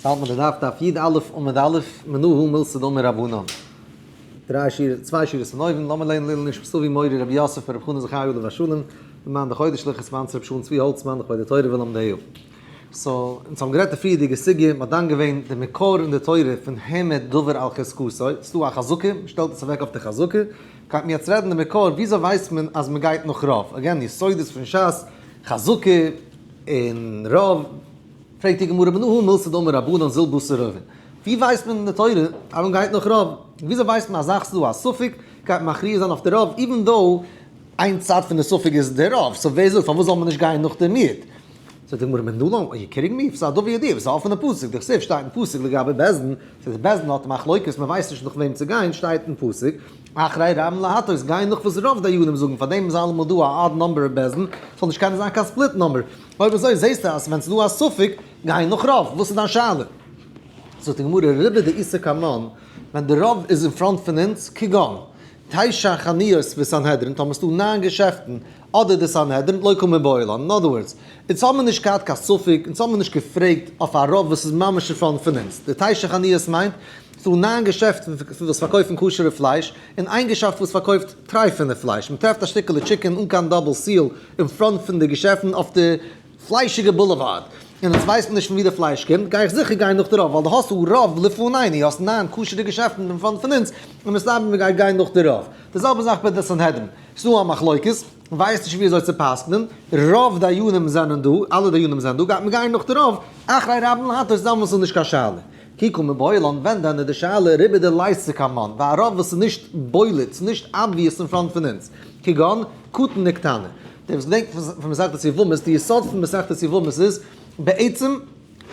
האלט מען די דף דף י א עמוד א', מנא הא מילתא דאמר רבנן. דריי שורות, צוויי שורות פון אויבן, לאמיר לערנען לעילוי נשמת אבי מורי רבי יוסף ברב חנא זכריה עליו השלום, למען די חודש לכת מאנס רבי שלום צבי האלצמאן לכבוד די תורה ולומדיה. so, אונז האבן גערעדט די פריערדיגע סוגיא, מ'האט דן געווען די מקור אין די תורה פון העמד דבר על חזקתו, ס'איז דא א חזקה, מ'שטעלט עס אוועק אויף די חזקה, גייט מען יעצט רעדן די מקור, וויאזוי ווייסט מען אז מ'גייט נאך רוב? again, יסודות פון שס, חזקה און רוב. פרעגט די גמרא מנא הא מילתא דאמר רבנן זיל בתר רובא, ווי ווייסט מען אין די תורה אז מען גייט נאך רוב? וויאזוי ווייסט מען א זאך ס'איז דא א ספק גייט מען מכריע זיין אויף די רוב even though איין צד פון די ספק איז די רוב, so ווער זאגט פארוואס זאל מען נישט גיין נאך די מיעוט? זאגט די גמרא מנלן, are you kidding me? ס'איז א דבר ידוע, ס'איז א אפענע פסוק, דכתיב שטייט אין פסוק לגבי בית דין, so די בית דין האט מחלוקת מען ווייסט נישט נאך וועם צו גיין, שטייט אין פסוק אחרי רבים להטות, גיי נאך וואס רוב דיינים זאגן, פארדעם איז אלעמאל דא א odd number אין בית דין, ס'זאל נישט קענען זיין קיין split number. אויב אזוי זעסטו אז ווען ס'איז דא א ספק, גיי נאך רוב, וואס איז דיין שאלה? זאגט די גמרא, רובא דאיתא קמן, ווען די רוב איז אין front פון אונז, כגון, תשע חנויות וסנהדרין, טאמער ס'דא ניין געשעפטן, אדער די סנהדרין, לא קא מיבעיא לן, אין other words, אונז האבן נישט געהאט קיין ספק, אונז האבן נישט געפרעגט אויף א רוב וואס איז ממש אין front פון אונז, די תשע חנויות מיינט, ס'דא ניין געשעפטן וואס פארקויפן כשר'ע פלייש, און איין געשעפט וואס פארקויפט טרייפענע פלייש, מ'טרעפט א שטיקעלע chicken אן קיין double seal אין front פון די געשעפטן אויף די פליישיגע בולעווארד, און אונז ווייסט מען נישט פון ווי די פלייש קומט, גיי איך זיכער גיין נאך די רוב, ווייל דו האסט רוב לפנינו, האסט ניין כשר'ע געשעפטן אין front פון אונז, און מסתבר מען גייט גיין נאך די רוב. די זעלבע זאך ביי די סנהדרין, ס'דא א מחלוקת, מ'ווייסט נישט ווי אזוי צו פסק'נען, רוב דיינים זענען דא, אלע דיינים זענען דא, גייט מען גיין נאך די רוב, אחרי רבים להטות דעמאלס איז נישט קיין שאלה. כי קא מיבעיא לן ווען דען איז די שאלה רובא דליתא קמן, ביי א רוב וואס איז נישט בולט, ס'איז נישט obvious אין front פון אונז, כגון קטן וקטנה. דער וואס געדענקט פון מסכת יבמות, די יסוד פון מסכת יבמות איז, בעצם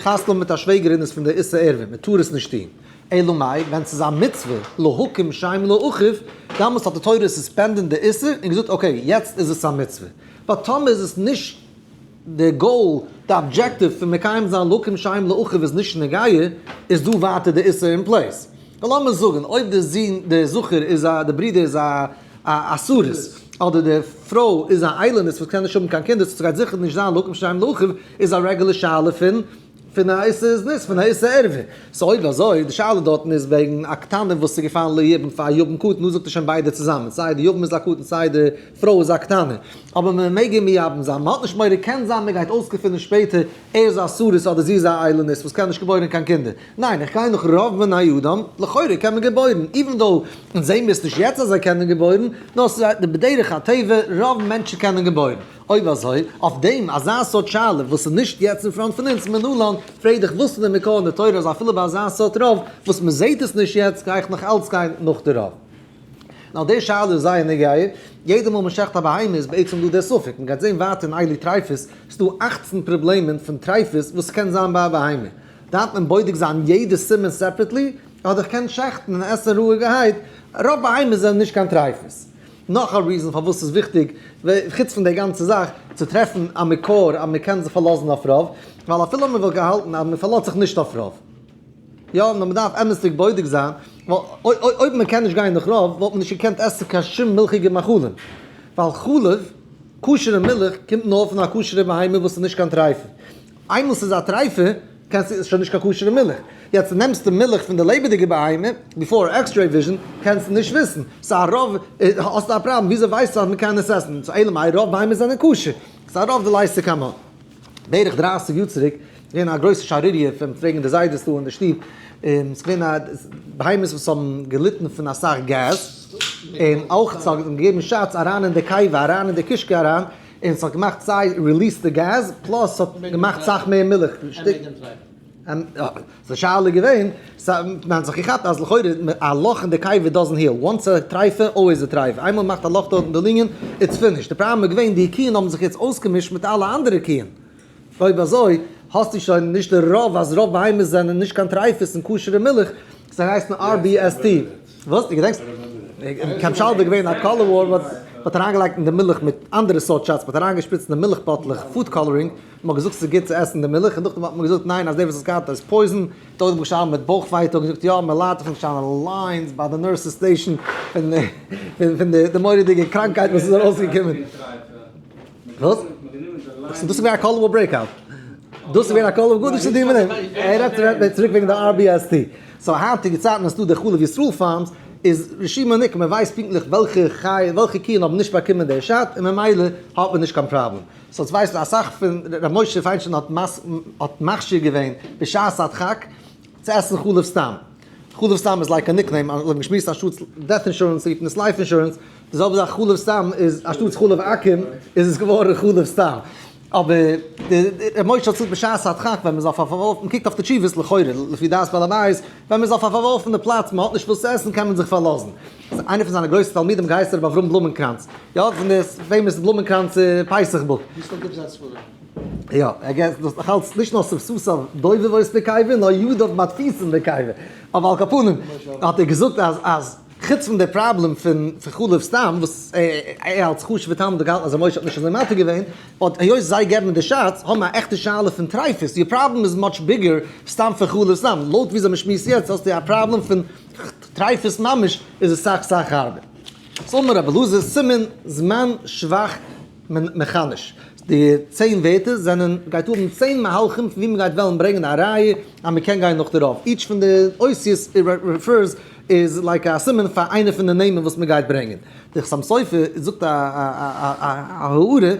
חתונה מיט א שוועגערין איז פון די איסור ערווה, מען טאר עס נישט טון. אלא מאי, ווען ס'איז א מצוה להקים שם לאחיו, דאמאלס האט די תורה suspended די איסור און געזאגט okay, יעצט איז עס א מצוה. but טאמער איז עס נישט די goal, די objective פון מקיים זיין להקים שם לאחיו איז נישט נוגע, איז דא ווייטער די איסור אין place. לאמיר זאגן אויב די זון, די זכר איז א, די ברודער איז א א סריס, אדער די פרוי איז א איילונית וואס קען נישט האבן קיין קינדער, so ס'גייט זיכער נישט זיין להקים שם לאחיו, איז א רעגולער שאלה פון פון א איסור זנות, פון א איסור ערווה. so אויב אזוי, די שאלה דארטן איז וועגן א קטנה וואס איז געפאלן ליבום פאר א יבם קטן, נו זאגט ער שוין ביידע צוזאמען, סיי די יבם איז א קטן סיי די פרוי איז א קטנה, אבער מען מעג אים מייבם זיין, מען האט נישט מורא, קען זיין מען גייט אויסגעפינען שפעטער ער איז א סריס אדער זי איז א איילונית וואס קען נישט געבוירן קיין קינדער, ניין איך גיי נאך רוב בני אדם, לכאורה קען מען געבוירן, even though אונז זעהן מיר עס נישט יעצט אז זיי קענען געבוירן, נאר ס'איז בדרך הטבע רוב מענטשן קענען געבוירן. אויב אזוי, אויף דעם אזא סארט שאלה וואס איז נישט יעצט אין front פון אונז, מנלן, פרעג דיך וואס איז די מקור אין די תורה אז אפילו ביי אזא סארט רוב וואס מען זעהט עס נישט יעצט גיי איך נאך אלץ גיין נאך די רוב? נאר די שאלה איז זייער נוגע, יעדע מאל מען שעכט א בהמה איז בעצם דא דער ספק, מען גייט זעהן ווייטער אין אלו טריפות, ס'איז דא 18 פראבלעמען פון טריפות וואס קען זיין ביי א בהמה, דארף מען בודק זיין יעדע סימן separately, אדער איך קען שעכטן און עסן רואיגערהייט, רוב בהמות זענען נישט קיין טריפות. נאך א reason פארוואס ס'איז וויכטיג, חוץ פון די גאנצע זאך, צו טרעפן א מקור אז מ'קען זיך פארלאזן אויף רוב, ווייל אפילו מען וואלט געהאלטן אז מ'פארלאזט זיך נישט אויף רוב, יא, נאר מ'דארף אמת'דיג בודק זיין, ווייל אויב מ'קען נישט גיין נאך רוב, וואלט מען נישט געקענט עסן קיין שום מילכיגע מאכלים, ווייל חלב, כשר'ע מילך, קומט נאר פון א כשר'ע בהמה וואס איז נישט קיין טרייפה. איינמאל ס'איז א טרייפה, קענסטו, איז שוין נישט קיין כשר'ע מילך. יעצט נעמסטו מילך פון די לעבעדיגע בהמה, before x-ray vision, קענסטו נישט וויסן. ס'איז א רוב, האסטו א פראבלעם, וויאזוי ווייסטו אז מ'קען עס עסן? סאו אלא מאי, רוב בהמות זענען כשר. ס'איז א רוב דליתא קמן. בערך 30 יאר צוריק, איז געווען א גרויסע שערוריה פון פרעגן די זיידעס דא אין די שטוב, און ס'איז געווען א בהמות וואס האבן געליטן פון אסאך געז, און אויך ס'האט געגעבן shots אריין אין די קיבה, אריין אין די קישקע אריין, און ס'האט געמאכט סיי release די געז, plus ס'האט געמאכט סאך מער מילך. ס'איז שאלה געווען, מען האט זיך געכאפט אז לכאורה א לאך אין די קיבה doesn't heal, once א טרייפע always א טרייפע, איינמאל מ'מאכט א לאך דארט אין די לונגען, it's finished. די פראבלעם איז געווען די קיען האבן זיך יעצט אויסגעמישט מיט אלע אנדערע קיען. אויב אזוי האסטו שוין נישט די רוב אז רוב בהמות זענען נישט קיין טרייפות און כשר'ע מילך, זיי הייסן RBST. וואס? דו געדענקסט? אין Camp Shalva איז געווען א color war, מען האט אריינגעלייגט אין די מילך מיט אנדערע סארט shots, מען האט אריינגעשפריצט אין די מילך באטלעך food coloring, מען האט געזאגט ס'איז גוט צו עסן די מילך, און נאכדעם האט מען געזאגט ניין אז דער וואס האט געהאט איז poison, דארט האט מען געשטאנען מיט בויך ווייטאג און געזאגט יא מען ליידט דערפון, געשטאנען lines ביי די nurses station פון די מורא'דיגע קראנקייט וואס איז ארויסגעקומען. וואס? דאס איז געווען א color war breakout. דאס איז געווען א קול גדול צו דינען מיט אים. ער רעדט צוריק וועגן די RBST. so היינטיגע צייטן ווען ס'דא די חלב ישראל farms, איז רשימה ניק, מען ווייסט פונקטליך וועלכע חי, וועלכע קיען האבן נישט באקומען די shot, און ממילא האט מען נישט קיין פראבלעם. so יעצט ווייסט מען אסאך פון ר' משה פיינשטיין האט האט מכשיר געווען בשעת הדחק צו עסן חלב סתם. חלב סתם איז like א nickname, אז מ'האט געשמועסט אנשטאטס death insurance רופט מען עס life insurance, די זעלבע זאך חלב סתם איז אנשטאטס חלב עכו"ם איז עס געווארן חלב סתם. אבער ר' משה האט געזאגט בשעת הדחק ווען מ'איז אויף א פארווארפן, מ'קוקט אויף די תשובות לכאורה לפי דעת בעל הבית, ווען מ'איז אויף א פארווארפענע פלאץ מ'האט נישט וואס צו עסן קען מען זיך פארלאזן. איינער פון זיינע גרויסע תלמידים געהייסן ר' אברהם בלומענקראנץ, יא פון די famous בלומענקראנץ פסח book. ווי ס'קומט אפ זיין ספרים. יא, ער געט דאס נאך אלץ נישט נאר שפתותיו דובבות בקבר נאר ידיו מדפיסין בקבר. אבער על כל פנים האט ער געזאגט אז אז חוץ פון די פראבלעם פון חלב סתם וואס ער אלס חשוב'ער תלמיד האט געהאלטן אז ר' משה האט נישט אזוי מתיר געווען, but היות זיי געבן די shots האבן א עכטע שאלה פון טרייפות, your problem איז much bigger סתם פון חלב סתם, לויט וויאזוי מ'שמועסט יעצט האסטו א פראבלעם פון טרייפות ממש איז עס סאך סאך הארבער. סאו אמר רבי אלעזר סימן זמן שבח מכניש. די 10 ווערטער זענען גייט האבן 10 מהלכים פון ווי מ'גייט וועלן ברענגען א ראיה אז מ'קען גיין נאך די רוב. each פון די אותיות refers איז like א סימן פאר איינע פון די נעמען וואס מ'גייט ברענגען. די חתם סופר זאגט א הערה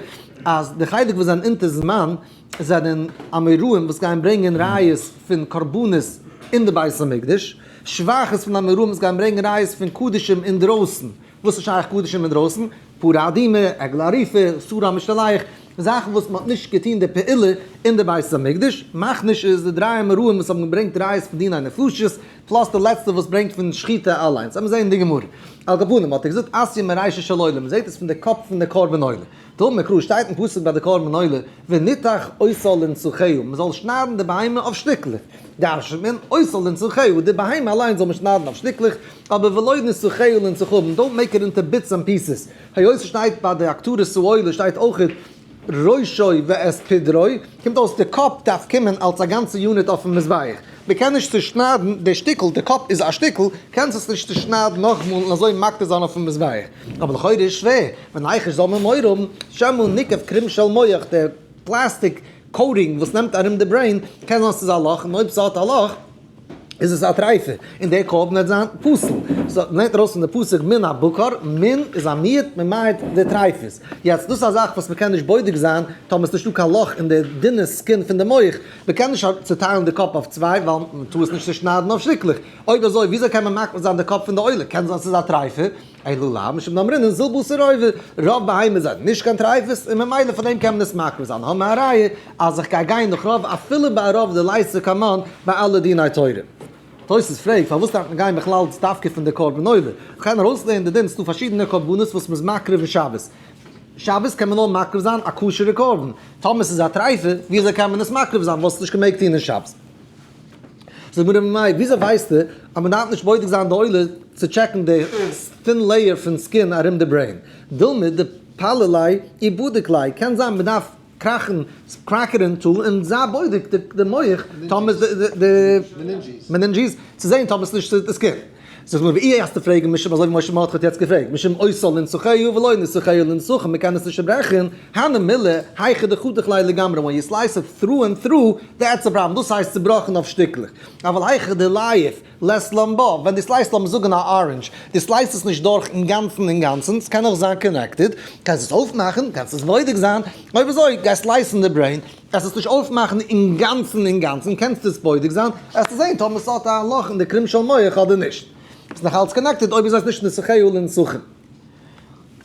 אז די חלק וואס זענען אונטער זמן זענען אמוראים וואס גייען ברענגען ראיות פון קרבנות אין די בית המקדש. שבח איז פון אמוראים וואס גייען ברענגען ראיות פון קדשים אינדרויסן. וואס איז שייך קדשים אינדרויסן? פרה אדומה, עגלה ערופה, שעיר המשתלח, זאכן וואס מען האט נישט געטון די פעולה אין די בית המקדש. מכניש איז די דריי אמוראים וואס האבן געברענגט ראיות פון דיני נפשות, plus די לעצטע וואס ברענגט פון שחיטה אליינס. לאמיר זען אין די גמרא. על כל פנים האט ער געזאגט אתיא מרישא של עולה, מען זעט עס פון די קאפ פון די קרבן עולה. דאמר קרא שטייט אין פסוק ביי די קרבן עולה, ונתח אותה לנתחיה, מען זאל שניידן די בהמה אויף שטיקלעך. דרש'נט מען, אותה לנתחיה, די בהמה אליינס זאל מען שניידן אויף שטיקלעך, אבער ולא נתחיה לנתחים, don't make it into bits and pieces. היות עס שטייט ביי די הקטרת העולה שטייט אויך ראשו ואת פדרו, קומט אויס די קאפ דארף קומען אלס א גאנצע unit אויפן מזבח. מען קען נישט צושניידן די שטיקל, די קאפ איז א שטיקל, קענסט עס נישט צושניידן נאכאמאל און אזוי מקטיר זיין אויפן מזבח. אבער לכאורה איז שווער, וניחוש זאל מען מורא האבן, שמא ניקב קרום של מח, די plastic coating וואס נעמט ארום די brain, קען זיין ס'איז א לאך, און אויב ס'האט א לאך איז עס א טרייפה, און דער קרבן וועט זיין פסול. so מ'לערנט ארויס פון די פסוק מן הבקר, מן איז א מיעוט, ממעט די טרייפות. יעצט דאס איז א זאך וואס מ'קען נישט בודק זיין טאמער ס'איז נישטא קיין לאך אין די דינע skin פון די מח, מ'קען נישט צוטיילן די קאפ אויף צוויי ווייל מ'טאר עס נישט צושניידן אויף שטיקלעך. אויב אזוי וויאזוי קען מען מקריב זיין די קאפ פון די עולה? קען זיין ס'איז א טרייפה. אלא לאו משום דאמרינן זיל בתר רובא, רוב בהמות זענען נישט קיין טרייפות און ממילא פון דעם קען מען עס מקריב זיין, האבן מיר א ראיה אז איך גיי גיין נאך רוב אפילו ביי רוב דליתא כמן ביי אלע דיני תורה. תוס' פרעגט פארוואס דארף מען גיין בכלל דווקא פון די קרבן עולה? איך קען ארויסלערנען די דין ס'דא פארשידענע קרבנות וואס מ'איז מקריב אין שבת, שבת קען מען נאר מקריב זיין א כשר'ע קרבן, טאמער ס'איז א טרייפה וויאזוי קען מען עס מקריב זיין וואלסט נישט געמעגט טון אין שבת? זאגט מיר רבי מאיר, וויאזוי ווייסטו אז מען דארף נישט בודק זיין די עולה צו טשעקן די thin layer פון skin ארום די brain? דילמא דפללי אי בדיק ליה, קען זיין מען דארף קראכן, crack it into, און זיי בודק די מח, טאמער די meninges, צו זען טאמער ס'איז נישט די skin. זאגט מיר ווי האסטו פרעגן משום אזוי ווי משה מרדכי האט יעצט געפרעגט משום אותה לנתחיה ולא נתחיה לנתחים מען קען עס נישט צוברעכן הני מילי היכא דחתיך ליה לגמרי when you slice it through and through that's a problem דאס הייסט צובראכן אויף שטיקלעך אבל היכא דלייף לית לן בה ווען דו slice ט לאמיר זאגן א orange דו slice ט עס נישט דורך אינגאנצן אינגאנצן ס'קען נאך זיין connected קענסט עס אויפמאכן קענסט עס בודק זיין אויב אזוי גיי slice ן די brain עס איז נישט אויפמאכן אינגאנצן אינגאנצן, קענסט עס בודק זיין, עסטו זען טאמער ס'האט א לאך אין די קרום של מח אדער נישט. ס'איז נאך אלץ connected אויב איז עס נישט נתחיה לנתחים.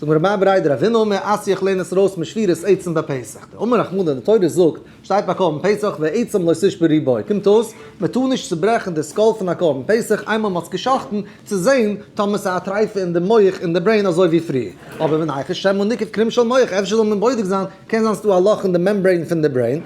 זאג מיר ר' בריה דרב הונא אמר אתיא איך לערן עס ארויס משבירת עצם בפסח. דאמר רחמנא די תורה זאגט, שטייט ביי קרבן פסח ועצם לא תשברו בו, קומט אויס מען טאר נישט צוברעכן די skull פון א קרבן פסח איינמאל מען האט עס גע'שחט'ן, צו זען טאמער ס'איז א טרייפה אין די מח אין די brain אזוי ווי פריער. אבער וניחוש שמא ניקב קרום של מח אפשר זאל מען בודק זיין קען זיין ס'דא א לאך אין די membrane פון די brain,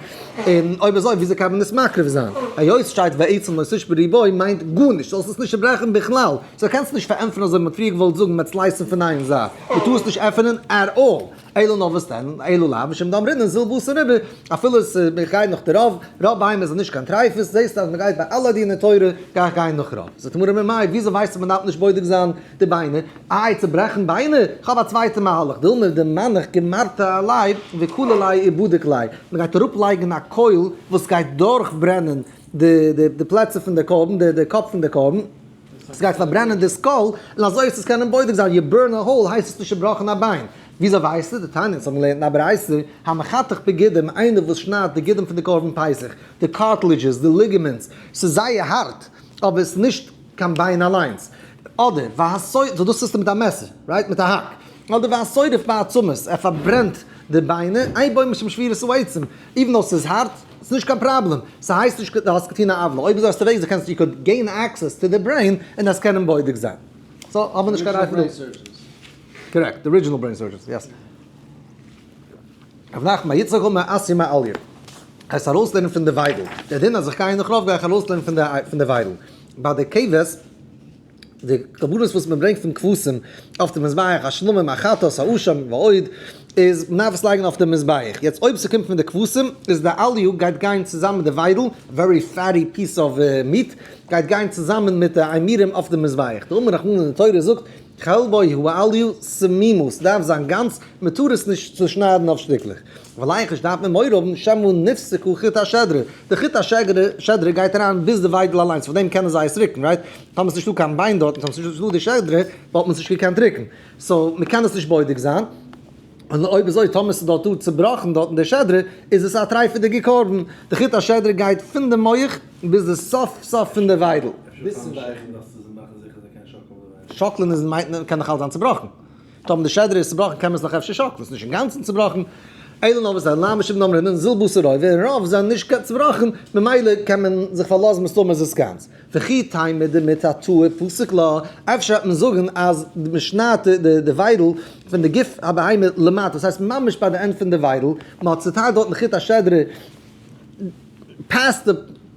און אויב אזוי וויאזוי קען מען עס מקריב זיין? היות ס'שטייט ועצם לא תשברו בו מיינט גארנישט, זאלסט עס נישט צוברעכן בכלל, so קענסט נישט פארענטפערן אזוי ווי מ'האט פריער געוואלט זאגן מ'עט slice ן פון איין זייט, מ'טאר עס נישט. נישט עפענען at all. אלא נאר וואס דען? אלא לאו משום דאמרינן זיל בתר רובא, אפילו עס איך גיי נאך די רוב, רוב בהמות זענען נישט קיין טרייפות, זעסטו אז מען גייט ביי אלע דיני תורה גיי איך גיין נאך רוב. זאגט די גמרא ממאי, וויאזוי ווייסטו מען דארף נישט בודק זיין די ביינער? איי צוברעכן ביינער? איך האב א צווייטע מהלך, דילמא דמנח גמרתא עליה וכלה ליה ובדיק ליה, מען גייט אראפ לייגן א קויל וואס גייט דורך ברענען די די פלעצער פון די קרבן, די קאפ פון די קרבן, עס גייט פארברענען די skull, און אזוי וועסטו עס קענען בודק זיין, you burn a hole הייסט עס נישט צובראכן א ביין. וויאזוי ווייסטו? דתניא, אונז האבן געלערנט אין א ברייתא, המחתך בגידים, איינער וואס שניידט די גידים פון די קרבן פסח, די cartilages, די ligaments, ס'איז זייער הארט, אבער עס איז נישט קיין ביין אליינס. אדער, והשורף, דאס טוסטו מיט א מעסער, right? מיט א האק. אדער והשורף בעצמות, ער פארברענט די ביינער, אין בו משום שבירת העצם, even though ס'איז הארט, ס'איז נישט קיין פראבלעם, ס'הייסט נישט דו האסט געטון א עוולה, אויב אזוי האסטו וועג, קענסטו you could gain access to the brain און עס קענען בודק זיין. so האבן מיר נישט קיין ראי' פון דא. correct, די original brain surgeons, yes. רב נחמן בר יצחק אמר אתיא מאליה. הייסט ארויסלערנען פון די וויידל. דער דין אז איך גיי נאך רוב גיי איך ארויסלערנען פון די פון די וויידל. ביי די כבש, די קרבנות וואס מען ברענגט פון כבשים אויף די מזבח, השלמים, החטאת, האשם, ועוד, איז מען דארף עס לייגן אויף די מזבח. יעצט אויב ס'קומט פון די כבשים, איז די אליה גייט גיין צוזאמען מיט די וויידל, very fatty piece of meat, גייט גיין צוזאמען מיט די אימורים אויף די מזבח. דאמר רחמנא די תורה זאגט, חלבו הוא האליה תמימה, ס'דארף זיין גאנץ, מ'טאר עס נישט צושניידן אויף שטיקלעך. וליחוש דארף מען מורא האבן שמא נפסקה חוט השדרה, די חוט השדרה גייט אריין ביז די וויידל אליינס, פאר דעם קענען זיי עס רוקן, right? טאמער ס'נישטא קיין ביין דארט און טאמער ס'נישטא די שדרה וואלט מען עס נישט געקענט רוקן, so מ'קען עס נישט בודק זיין, און אויב אזוי טאמער ס'איז דארט דא צובראכן דארט אין די שדרה איז עס א טרייפעדיגע קרבן, די חוט השדרה גייט פון די מח ביז די סוף סוף פון די וויידל. אפשר פארן שעכטן דארפסטו זיי מאכן זיכער זיי קענען שאקלען די וויידל. שאקלען איז מיינט קען נאך אלץ זיין צובראכן. טאמער די שדרה איז צובראכן קען מען עס נאך אפשר שאקלען, ס'איז נישט אינגאנצן צובראכן, אלא נאר וואס זיי למה שבנם רעדן זיל בתר רובא, און רוב זענען נישט צובראכן, ממילא קען מען זיך פארלאזן מסתמא איז עס גאנץ. וכי תימא דמיתתאה פסיק לה, אפשר וועט מען זאגן אז מען שניידט די וויידל פון די גוף הבהמה למטה, דאס הייסט ממש ביי די end פון די וויידל, מען האט צוטיילט דארטן חוט השדרה, past די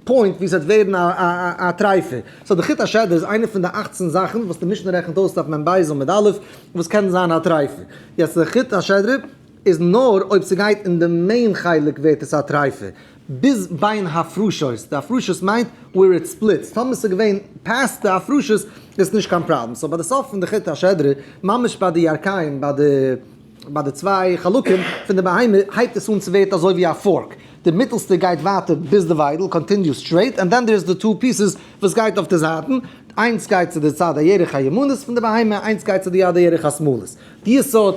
point ווי ס'וועט ווערן א טרייפע. so די חוט השדרה איז איינע פון די 18 זאכן וואס די משנה רעכנט אויס דף מ"ב עמוד א' וואס קען זיין א טרייפע. יעצט די חוט השדרה איז נאר אויב ס'גייט אין די main חלק ווערט עס א טרייפע. ביז בין הפרשות. די הפרשות מיינט where it splits. טאמער ס'איז געווען past די הפרשות איז עס נישט קיין פראבלעם. so ביי די סוף פון די חוט השדרה, ממש ביי די ירכיים, ביי די. ביי די צוויי חלקים פון די בהמה הייבט עס אן צו ווערט אזוי ווי א fork, די מיטעלסטע גייט ווייטער ביז די וויידל, continue straight, and then there is די two pieces וואס גייט אויף די זייטן, איינס גייט צו די צד הירך הימנית פון די בהמה, איינס גייט צו די יד הירך השמאלית. די סארט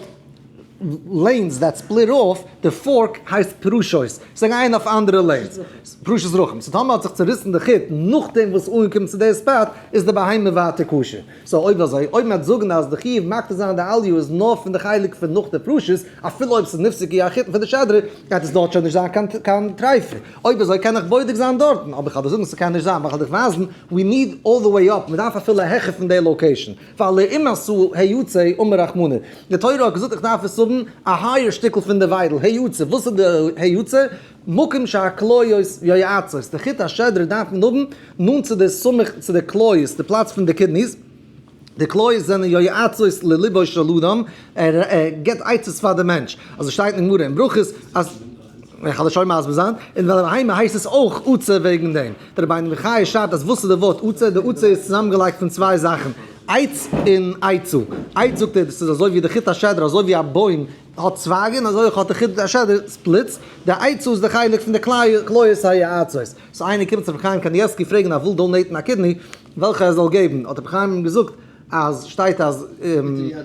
lanes that split off די fork הייסט פרשות, זיי גייען אויף אנדערע lanes, פרשות רחם, so טאמער האט זיך צוריסן די חוט נאכדעם וואס אנגעקומען צו די spot איז די בהמה ווייטער כשר. so אויב אזוי, אויב מ'וועט זאגן אז די חיוב מקטיר זיין די אליה איז נאר פון די חלק פון נאך די פרשות, אפילו אויב ס'איז נפסק אי החוטין פון די שדרה, גייט עס דארט שוין נישט זיין קיין קיין טרייפה. אויב אזוי קען איך בודק זיין דארטן, אבער איך וועל דיר זאגן ס'קען נישט זיין, ווייל כ'וועל דיך ווייזן, we need all the way up, מ'דארף אפילו העכער פון די location, ווייל לאם עשו היוצא אמר רחמנא, די תורה האט געזאגט איך דארף עס האבן א higher שטיקל פון די וויידל, היוצא, וואס איז די היוצא? מקום שהכליות יועצות, די חוט השדרה דארף מען האבן נאנט צו די סמוך צו די כליות, די פלאץ פון די kidneys, די כליות זענען יועצות ללבו של אדם, ער גיבט עצות פאר די מענטש, אזוי שטייט אין גמרא אין ברכות, אז, איך וועל שוין מסביר זיין, און ביי די בהמה הייסט עס אויך עצה וועגן דעם, דער רבינו בחיי שרייבט אז וואס איז די ווארט עצה, די עצה איז צוזאמגעלייגט פון צוויי זאכן, עץ און עצה, עץ זאגט ער דאס איז אזוי ווי די חוט השדרה, אזוי ווי א בוים האט צווייגען, אזוי אויך האט די חוט השדרה splits, די עצה איז די חלק פון די כליות היועצות. so איינער קומט צו רבי חיים קנייבסקי פרעגן ער וויל donate ן א kidney, וועלכע ער זאל געבן, האט רבי חיים אים געזאגט אז שטייט אז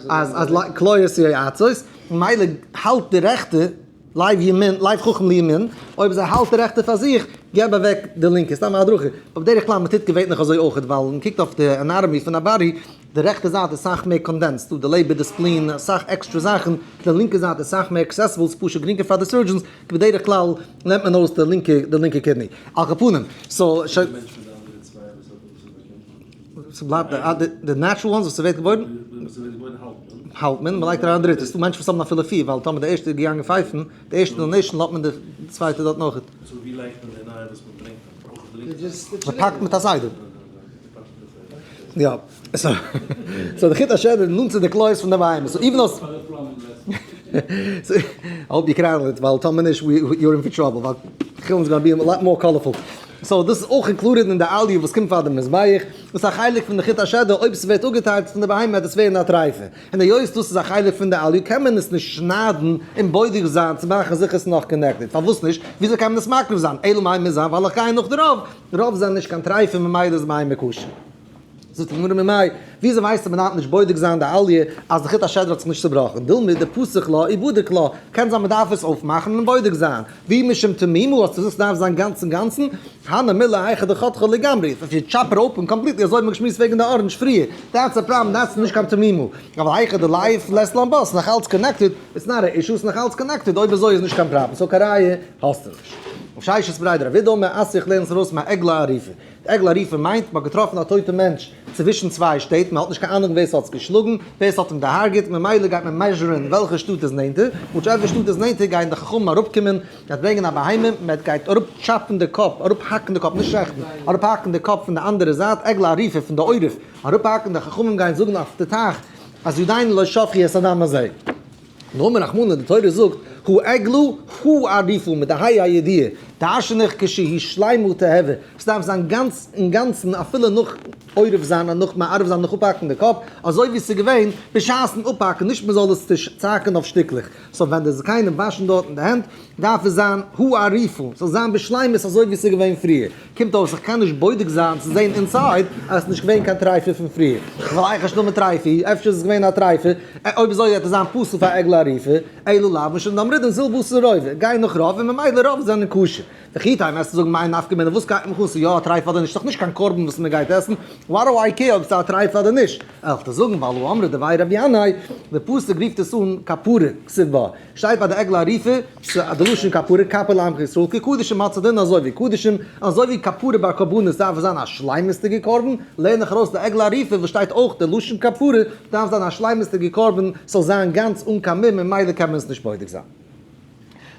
אז אז כליות יועצות, ממילא האלט די רעכטע, לב ימין, לב חכם לימין, אויב זיי האלט די רעכטע פאר זיך, געב אוועק די לינקע, סתם א הדרכה, אבער בדרך כלל מען טוט געווענליך אזוי אויכעט, ווייל מען קוקט אויף די anatomy פון א body, די רעכטע זייט איז סאך מער condensed, דא די לעבער, די spleen, אסאך עקסטרע זאכן, די לינקע זייט איז סאך מער accessible, ס'איז פשוט גרינגער פאר די surgeons, בדרך כלל נעמט מען אויס די לינקע, די לינקע kidney. על כל פנים, so. ס'בלייבט די natural ones וואס ס'ווערט געבוירן? האלט מען, מ'לייגט אריין דריטע, ס'דא מענטשן וואס האבן אפילו פיר, ווייל טאמער די ערשטע איז געגאנגען פייפן, די ערשטע donation לאזט מען די צווייטע דארט נאך. so ווי לייגט מען די נייע וואס מ'ברענגט אויך אויף די לינקע זייט? מ'פאקט מיט א סדר. יא. so די חוט השדרה נאנט צו די כליות פון די בהמה. so even though. I hope you can handle it, ווייל טאמער נישט you're in for trouble, ווייל חולין is gonna be a lot more colorful. So דאס איז אויך included אין די אליה וואס קומט פאר די מזבח, דאס איז א חלק פון די חוט השדרה, אויב ס'ווערט אפגעטיילט פון די בהמה וועט עס ווערן א טרייפה, און היות דאס איז א חלק פון די אליה קען מען עס נישט שניידן און בודק זיין צו מאכן זיכער ס'איז נאך connected, פארוואס נישט? וויאזוי קען מען עס מקריב זיין? אלא מאי מוז זיין ווייל איך גיי נאך די רוב, רוב זענען נישט קיין טרייפה ממילא איז בהמה כשר. זאגט די גמרא ממאי, וויאזוי ווייסטו מען דארף נישט בודק זיין די אליה אז די חוט השדרה האט זיך נישט צובראכן? דילמא דפתח לה ובדק לה, קען זיין מען דארף עס אויפמאכן און בודק זיין, ואי משום תמימו האסטו געזאגט ס'דארף זיין גאנץ אינגאנצן, הני מילי היכא דחתכה לגמרי, if you chop it open completely אזוי האט מען געשמועסט וועגן די orange פריער, that's a problem, that's נישט קיין תמימו, אבל היכא דלייף לית לן בה, ס'נאך אלץ connected, it's not a issue, ס'נאך אלץ connected, אויב אזוי איז נישט קיין פראבלעם, so קיין ראיה האסטו נישט. רב ששת בריה דרב אידי אמר אתיא איך לערן עס ארויס מעגלה ערופה. עגלה ערופה מיינט מ'האט געטראפן א טויטע מענטש צווישן צוויי שטעט, מ'האט נישט קיין אהנונג ווער ס'האט עס געשלאגן, ווער ס'האט אים דערהארגעט, ממילא גייט מען measure ן וועלכע שטאט איז נענטער, whichever שטאט איז נענטער גייען די חכמים אראפקומען, גייט ברענגען א בהמה, מען גייט אראפ chop ן די קאפ, אראפ האקן די קאפ, נישט שעכטן, אראפ האקן די קאפ פון די אנדערע זייט, עגלה ערופה פון די עורף, אראפ האקן, די חכמים גייען זאגן אויף די טייך אז ידינו לא שפכו את הדם הזה. נאר אמר רחמנא, די תורה זאגט, העגלה הערופה מיט די ה' הידיעה, דרשן איך כשהיא שלימה תהוי, ס'דארף זיין גאנץ אינגאנצן אפילו נאך עורף זיין און נאך מערב זיין נאך אפהאקן די קאפ, אזוי ווי ס'איז געווען בשעת'ן אפהאקן, נישט מ'זאל עס צוהאקן אויף שטיקלעך, so ווען די זקנים וואשן דארטן די הענט דארף עס זיין הערופה, ס'זאל זיין בשלימות אזוי ווי ס'איז געווען פריער. קומט אויס איך קען נישט בודק זיין צו זעהן inside אז עס איז נישט געווען קיין טרייפה פון פריער, ווייל איך השלמה טרייפה, אפשר איז עס געווען א טרייפה, אויב אזוי וועט עס זיין פסול פאר עגלה ערופה, אלא לאו משום דאמרינן זיל בתר רובא, גיי נאך רוב און ממילא רוב זענען כשר. וכי תימא וועסטו זאגן מאי נפקא מינה וואס גייט מיך אן ס'איז יא א טרייפה אדער נישט ס'דאך נישט קיין קרבן וואס מ'גייט עסן, what do I care אויב ס'איז א טרייפה אדער נישט, וועל איך דיר זאגן ווייל הא אמרי דבי רבי ינאי, די פסוק רופט עס אן כפרה, כתיב בה. שטייט ביי די עגלה ערופה, ס'איז די לשון כפרה, כפר לעמך ישראל, כקדשים האט דין אזוי ווי קדשים, אזוי ווי כפרה ביי קרבנות דארף עס זיין א שלימות'דיגע קרבן, לערן איך ארויס די עגלה ערופה וואס שטייט אויך די לשון כפרה, דארף זיין א שלימות'דיגע קרבן, ס'זאל זיין גאנץ אן קיין מום ממילא קען מען עס נישט בודק זיין.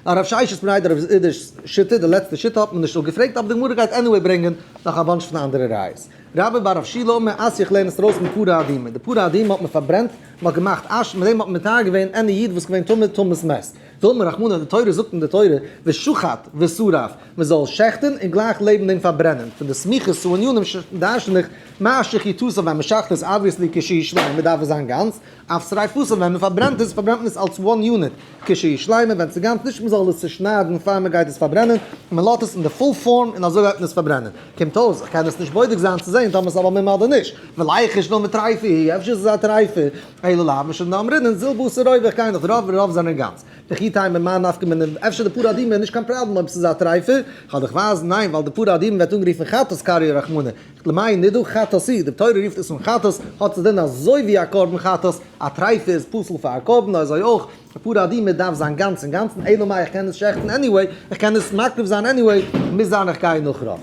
הרב ששת בריה דרב אידי'ס שיטה, די לעצטע שיטה האט מען נישט אפגעפרעגט, אבער די גמרא גייט anyway ברענגען נאך א bunch פון אנדערע ראיות. רבה בר רב שילא אמר אתיא איך לערן עס ארויס מפרה אדומה, די פרה אדומה האט מען פארברענט, מען האט געמאכט אש, מיט דעם האט מען מטהר געווען any איד וואס איז געווען טמא טומאת מת. דאמר רחמנא, די תורה זאגט אין די תורה, ושחט ושרף, מען זאל שעכטען און גלייך לעבן דעם פארברענען, פון די סמיכות צו ענינים דרש'ן איך, מה שחיטתו ווען מען שעכט עס obviously כשהיא שלימה דארף עס זיין גאנץ, אף שריפתו ווען מען פארברענט עס פארברענט מען עס אלס one unit, כשהיא שלימה ווען ס'איז גאנץ נישט מען זאל עס צושניידן פאר מען גייט עס פארברענען, מען לאזט עס אין די full form און אזוי גייט מען עס פארברענען. קומט אויס איך קען עס נישט בודק זיין צו זעהן טאמער ס'איז א מום אדער נישט, וליחוש דילמא טריפה היא, אפשר איז עס א טריפה, אלא לאו משום דאמרינן זיל בתר רובא איך גיי נאך רוב און רוב זענען גאנץ. וכי תימא מאי נפקא מינה, אפשר די פרה אדומה איז נישט קיין פראבלעם אויב ס'איז א טריפה, כ'וועל דיך ווייזן, ניין ווייל די פרה אדומה ווערט אנגערופן חטאת קריא רחמנא, למאי נידו חטאת היא, די תורה רופט עס אן חטאת, האט עס דען אזוי ווי א קרבן חטאת, א טריפה איז פסול פאר א קרבן, אזוי אויך, די פרה אדומה דארף זיין גאנץ אינגאנצן, אלא מאי איך קען עס שעכטן anyway, איך קען עס מקריב זיין anyway, מוז זיין איך גיי נאך רוב.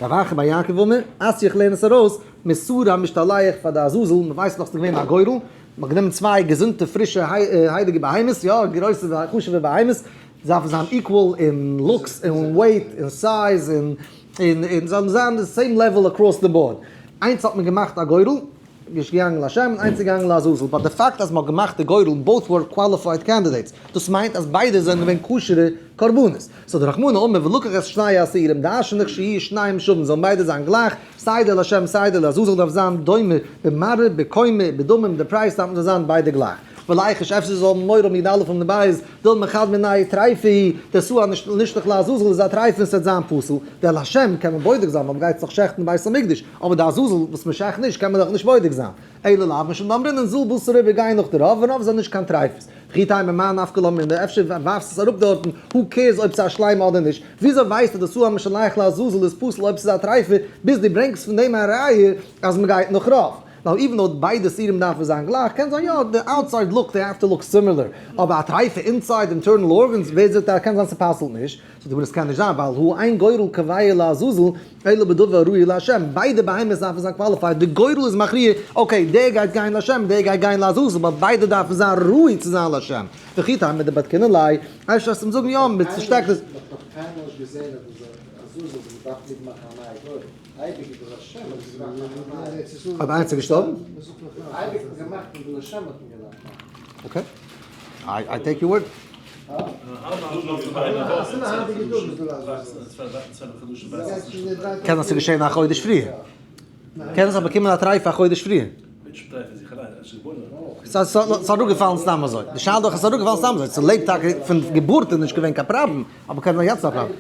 רב אחא בר יעקב אמר, אתיא איך לערן עס ארויס, משעיר המשתלח פאר די עזאזל, מען ווייסט נאך ס'איז געווען א גורל, מען האט גענומען צוויי געזונטע פרישע הייליגע בהמות, יא גרויסע חשוב'ע בהמות, זיי דארפן זיין equal אין looks און weight און size און און זאלן זיין די same level across the board. איינס האט מען געמאכט א גורל, נישט געגאנגען לשם, און איינס איז געגאנגען לעזאזל, but די פאקט אז מ'האט געמאכט די גורל both were qualified candidates, דאס מיינט אז ביידע זענען געווען כשר'ע קרבנות. so די רחמנא אמר ולקח את שני השעירים דרש'ן איך שיהיו שניהם שווים זאלן ביידע זיין גלייך, סיי די לשם סיי די לעזאזל דארף זיין דומה במראה בקומה בדמים די פרייז דארף מען זאל זיין ביידע גלייך. וליחוש אפשר זאל מען מורא האבן י"א פון די בית דילמא חד מינייהו טריפה היא, דער שעיר הנשתלח לעזאזל איז א טרייפה און ס'וועט זיין פסול, דער לשם קען מען בודק זיין ווייל מ'גייט עס דאך שעכטן אין בית המקדש, אבער די עזאזל וואס מ'שעכט נישט קען מען דאך נישט בודק זיין. אלא לאו משום דאמרינן זיל בתר רובא גיי נאך די רוב און רוב זענען נישט קיין טרייפות. וכי תימא מאי נפקא לן מינה אפשר ווארפסט עס אראפ דארטן, who cares אויב ס'איז א שלימה אדער נישט, וויאזוי ווייסטו די שעיר המשתלח לעזאזל איז פסול אויב ס'איז א טרייפה ביז דו ברענגסט פון דעם א ראיה אז מ'גייט נאך רוב? ווייל even though ביידע שעירים דארפן זיין גלייך, קען זיין יא, די outside look they have to look similar, אבער א טרייפע inside internal organs, ווער זאגט אז קען זיין ס'פסל'ט נישט? זאגט די גמרא ס'קען נישט זיין ווייל הא אין גורל קובע לעזאזל אלא בדבר הראוי להשם, ביידע בהמות דארפן זיין qualified, די גורל איז מכריע, okay דער גייט גיין להשם דער גייט גיין לעזאזל, but ביידע דארפן זיין ראוי צו זיין להשם, וכי תימא מדבדקינן ליה, אפשר וועסטו אים זאגן יא מיט צושטעקט עס. מ'האט נאך קיינמאל נישט געזען אז עזאזל זאל דארפן מיטמאכן א נייע גורל. אויב איינס איז געשטארבן? Okay. I take your word. קען זיין ס'איז געשען א חודש פריער. קען זיין באקומען א טרייף א חודש פריער. ס'איז אראפגעפאלן סתם אזוי. די שאלה דאך איז אראפגעפאלן סתם אזוי. ס'לעבט טאקע פון געבורט איז נישט געווען קיין פראבלעם, אבער קען זיין יעצט איז א פראבלעם.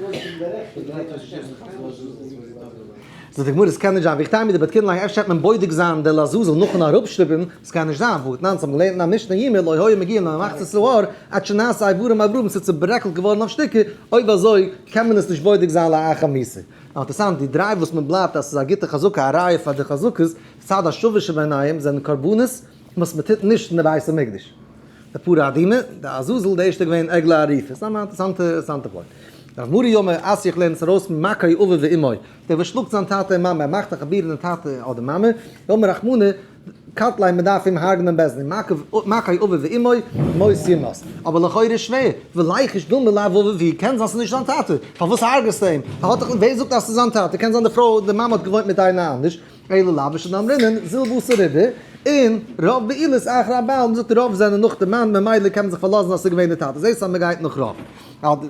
זאגט די גמרא עס קען נישט זיין, וכי תימא דבדקינן ליה אפשר וועט מען בודק זיין די לעזאזל נאכן אראפשטופן, עס קען נישט זיין, והתנן אונז האבן געלערנט אין א משנה יומא לא היו מגיעים למחצית ההר עד שנעשה איברים איברים ס'איז צוברעקלט געווארן אויף שטיקער, אויב אזוי קען מען עס נישט בודק זיין לאחר מיתה. אינטערסאנט די דריי וואס מען בלייבט אז ס'איז א גוטע חזקה א ראיה פאר די חזקות, צד השווה שביניהם זענען קרבנות וואס מען טוט נישט אין די בית המקדש. די פרה אדומה, די עזאזל, די ערשטע געווען עגלה ערופה. סתם א אינטערסאנטע אינטערסאנטע point. רב מרי אמר אתיא איך לערן עס ארויס מכה אביו ואמו, דער וואס שלאגט זיין טאטע און מאמע, ער מאכט א חבורה אין טאטע אדער מאמע, אמר רחמנא, קטליה מען דארף אים הרג'נען בית דין, מכה אביו ואמו, מות יומת. אבער לכאורה איז שווער, וליחוש דילמא לאו אביו הוא, קען זיין ס'איז נישט זיין טאטע, פארוואס הרג'סטו אים? ער האט דאך, ווער זאגט אז ס'איז זיין טאטע? קען זיין די פרוי, די מאמע האט געוואוינט מיט איינער אנדערש. אלא לאו משדאמרינן זיל בתר רובא, און רוב בעילות אחר הבעל, מ'זאגט רוב זענען נאך די מאן ממילא קען מען זיך פארלאזן אז ס'איז געווען די טאטע, זעסט אז מ'גייט נאך רוב.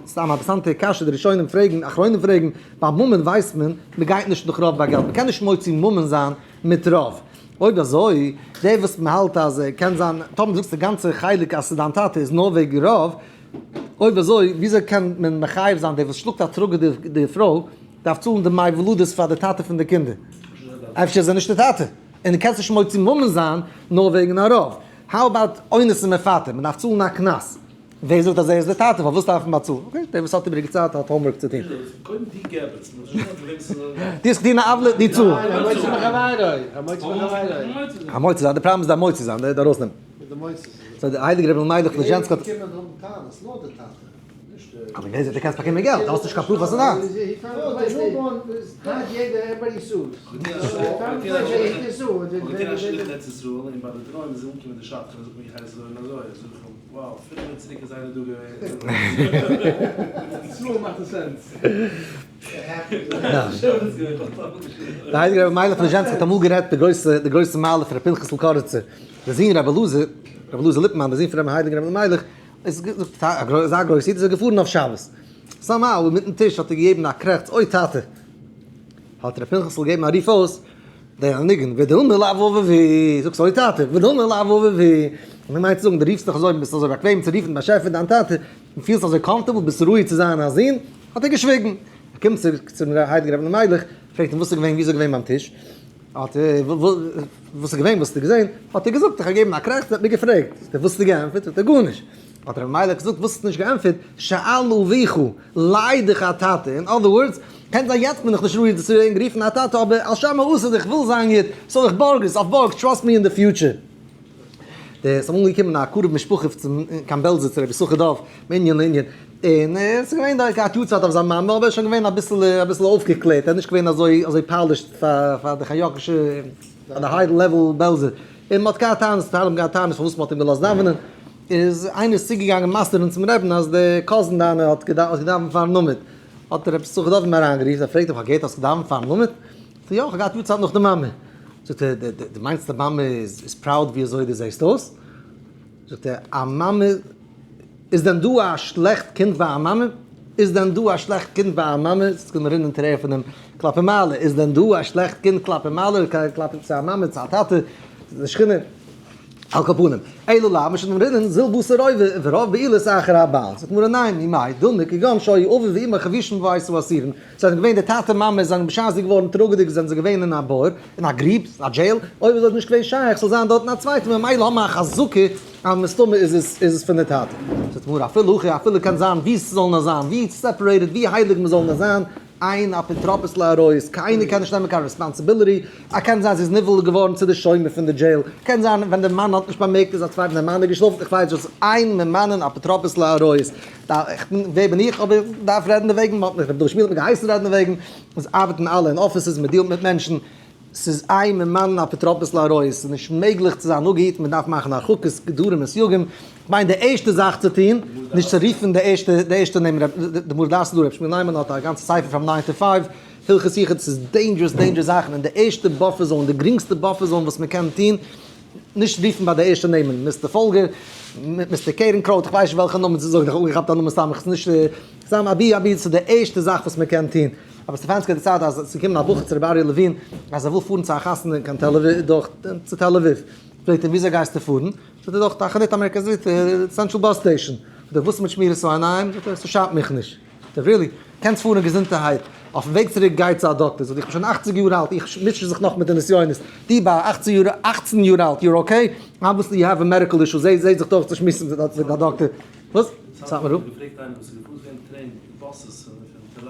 סתם א אינטערעסאנטע קשיא די ראשונים פרעגן, אחרונים פרעגן, ביי ממון ווייסט מען מ'גייט נישט נאך רוב ביי געלט, מ'קען נישט מוציא ממון זיין מיט רוב, אויב אזוי דער וואס מ'האלט אז קען זיין, טאמער זאגסט די גאנצע חלק אז ס'איז דיין טאטע איז נאר וועגן רוב, אויב אזוי וויאזוי קען מען מחייב זיין דער וואס שלאגט א טראגע די פרוי דארף צאלן די דמי ולדות פאר די טאטע פון די קינדער? אפשר איז ער נישט די טאטע און דו קענסט נישט מוציא ממון זיין נאר וועגן א רוב. How about אונס און מפתה? מען דארף צאלן א קנס. ווער זאגט אז ער איז די טאטע? פארוואס דארף מען באצאלן? Okay, דער וואס האט איבעריגע צייט האט homework צו טון. קודם די געב עס, מען האט נישט געזאגט וועם ס'איז. דו האסט געטון א עוולה, דו צאל. המוציא מחבירו, המוציא מחבירו. המוציא זיין, די פראבלעם איז די המוציא זיין, די ארויסנעמען. So די הייליגע רבי אלימלך ליזשענסק האט. אבער ווער זאגט דו קענסט באקומען געלט? דו האסט נישט קיין proof אז ס'איז דיינס. די הייליגע רבי אלימלך ליזשענסק האט אמאל גערעדט די גרויסע די גרויסע מעלה פון רבי פנחס'ל קאריצער, די זון רבי אלעזר, רבי אלעזר ליפמאן, די זון פון רבי הייליגן רבי אלימלך, איז געזאגט אזא גרויסע איד איז ער געפארן אויף שבת, somehow אינמיטן טיש האט ער געגעבן א קרעכץ אוי טאטע! האט ר' פנחס'ל געגעבן א רוף אויס די ניגון ודילמא לאו אבובי, זאגסט אוי טאטע, ודילמא לאו אבובי, און ער מיינט צו זאגן דו רופסט דיך אזוי ביסט אזוי באקוועם צו רופן באשעפער דיין טאטע, און פילסט אזוי comfortable ביסט ראוי צו זיין א זון, האט ער געשוויגן, ער קומט צום הייליגן רבי אלימלך, פרעגט אים וואס איז געווען ווי איז ער געווען ביים טיש, האט ער, וואס איז געווען, וואס האסטו געזען? האט ער געזאגט, איך האב געגעבן א קרעכץ, ער האט מיר געפרעגט, זאגט ער, וואס האסטו געענטפערט? זאגט ער, גארנישט. האט רבי מיילעך געזאגט, וואס האסטו נישט געענטפערט? שאל אביך, לייד איך א טאטע, אין other words, קען זיין יעצט בין איך נישט ראוי צו ווערן גערופן א טאטע, אבער על שם העתיד, איך וויל זיין גוט, so איך בארג עס, אויף בארג, trust me in the future. די, ס'איז אמאל געקומען א קרוב משפחה צום, קיין בעלזא צו רבי יששכר דוב, מענין לענין, און ער איז געווען דארט געהאט יארצייט אויף זיין מאמע, אבער ער איז שוין געווען אביסל אביסל אויפגעקלערט, ער איז נישט געווען אזוי אזוי polished פאר פאר די חיוק'ישע פאר די high level בעלזער, און מ'האט געהאט טענות, טייל האבן געהאט טענות פארוואס מ'האט אים געלאזט דאווענען, איז איינער איז צוגעגאנגען מסר'ן צום רעבין אז די cousin דיינע האט געדאווענט פארן עמוד, האט רבי יששכר דוב אים אריינגערופן, ער פרעגט אים כ'האב געהערט האסט געדאווענט פארן עמוד? זאגט ער יא, כ'האב געהאט יארצייט נאך די מאמע, זאגט ער דו מיינסט די מאמע איז proud ווי אזוי דו זעסט אויס? זאגט ער א מאמע איז דען דא א שלעכט קינד ביי א מאמע? איז דען דא א שלעכט קינד ביי א מאמע? עס קומט מיר רינען טרערן פונעם כלפי מעלה, איז דען דא א שלעכט קינד כלפי מעלה, כלפי צו א מאמע, צו א טאטע, צו די שכינה? על כל פנים, אלא לאו משום רינען זיל בתר רובא ורוב בעילות אחר הבעל. זאגט גמרא ניין, ממאי דילמא כגון שהיו אביו ואמו חבושים והיו אסירים, זיי זענען געווען די טאטע מאמע זענען בשעת זי געווארן טראגעדיג זענען זיי געווען אין א בור, אין א גריב, אין א jail, אויב איז דאס נישט געווען שייך זאל זיין דארטן א צווייטע ממילא האבן מיר א חזקה אז מסתמא איז עס איז עס פון די טאטע. זאגט גמרא אפילו הכי אפילו קען זיין ווי ס'זאל נאר זיין, ווי separated ווי הייליג מ'זאל נאר זיין, אין אפוטרופוס לעריות, קיינער קען נישט נעמען קיין responsibility, א קען זיין זי איז נבעל געווארן צו די שומר פון די jail, קען זיין ווען די מאן האט נישט באמערקט איז א צווייטן די מאן איז געשלאפן, איך ווייס וואס, אין ממנין אפוטרופוס לעריות, איך בין ווער בין איך אבער איך דארף רעדן דערוועגן, מען האט מיך רבי דוד שמואל האט מיר געהייסן רעדן דערוועגן, עס ארבעטן אלע אין offices, מען deal ט מיט מענטשן, ס'איז אין ממנין אפוטרופוס לעריות, ס'איז נישט מעגליך צו זיין אפגעהיטן, מען דארף מאכן הרחקות, גדרים און סייגים, כ'מיין די ערשטע זאך צו טון, נישט צו רופן די ערשטע די ערשטע נעמען רב די מרא דאתרא דא רב שמואל ניימאן האט א גאנצע ספר from nine to five, הלכות יחוד, ס'איז dangerous dangerous זאכן, און די ערשטע buffer zone, די גרינגסטע buffer zone וואס מען קען טון, נישט רופן ביי די ערשטע נעמען, Mister פאלגער, Mister קערנקרויט, איך ווייס נישט וועלכע נאמען צו זאגן, איך האב אנגעכאפט א נאמען סתם, איך נישט, סתם אבי אבי, ס'איז די ערשטע זאך וואס מען קען טון. אבער סטעפאנסקי האט דערציילט אז עס איז געקומען א בחור צו רבי אריה לעווין אז ער וויל פארן צו א חתונה קיין תל אביב, דורך צו תל אביב. פרעגט אים וויאזוי גייסטו פארן? זאגט ער דורך תחנת המרכזית, Central Bus Station. זאגט ער וואס איז מיט שמירת העיניים? זאגט ער ס'שאדט מיך נישט. זאגט ער really? קענסט פארן געזונטערהייט, אויפן וועג צוריק גיי צו א דאקטער. זאגט ער איך בין שוין אכציג יאר אלט, איך מוטשע זיך נאך מיט די נסיונות, דו ביי אכצן יאר אכצן יאר אלט you're okay? Obviously you have a medical issue, זע זע זיך דורך צו שמועסן מיט א דאקטער. וואס? סאטמאר רב? געפרעגט איינער וואס איז געפארן פון train buses פון תל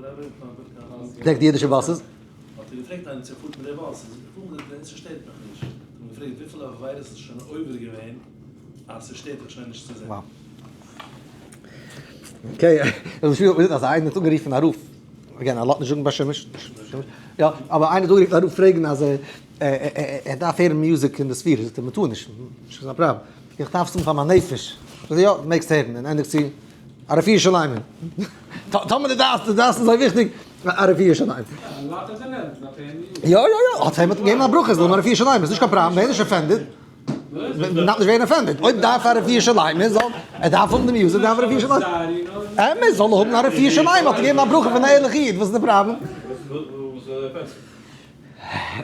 אביב דעקט די אידישע buses? האט ער געפרעגט איינעם צו ער פארט מיט די באס, איז ער געפארן מיט די, ס'שטערט מיך נישט, האט אים געפרעגט וויפיל עבירות איז שוין עובר געווען אז ס'שטערט דיך שוין נישט צו זען. Okay, אז איינער האט אנגערופן א רב, again, ער לאזט נישט זאגן ביי שמש, יא, אבער איינער האט אנגערופן א רב פרעגן אז ער דארף הערן music אין די ספירה, זאגט ער מ'טאר נישט, נישט קיין פראבלעם, איך דארף עס האבן פאר מיין נפש, זאגט ער יא, מעגסט הערן, און ענדיגט צו א רפואה שלימה. טאמער דו דארפסט, דו דארפסט איז אזוי וויכטיג, א רפואה שלימה. יא יא יא, האט אים געגעבן א ברכה, זאל האבן א רפואה שלימה, איז נישט קיין פראבלעם, ווער נישט offended. מען דארף נישט ווערן offended, אויב דארף א רפואה שלימה, זאל ער דארף האבן די music, דארף א רפואה שלימה. אמת, זאל ער האבן א רפואה שלימה, האט ער געגעבן א ברכה פון א ערליכע איד, וואס איז די פראבלעם?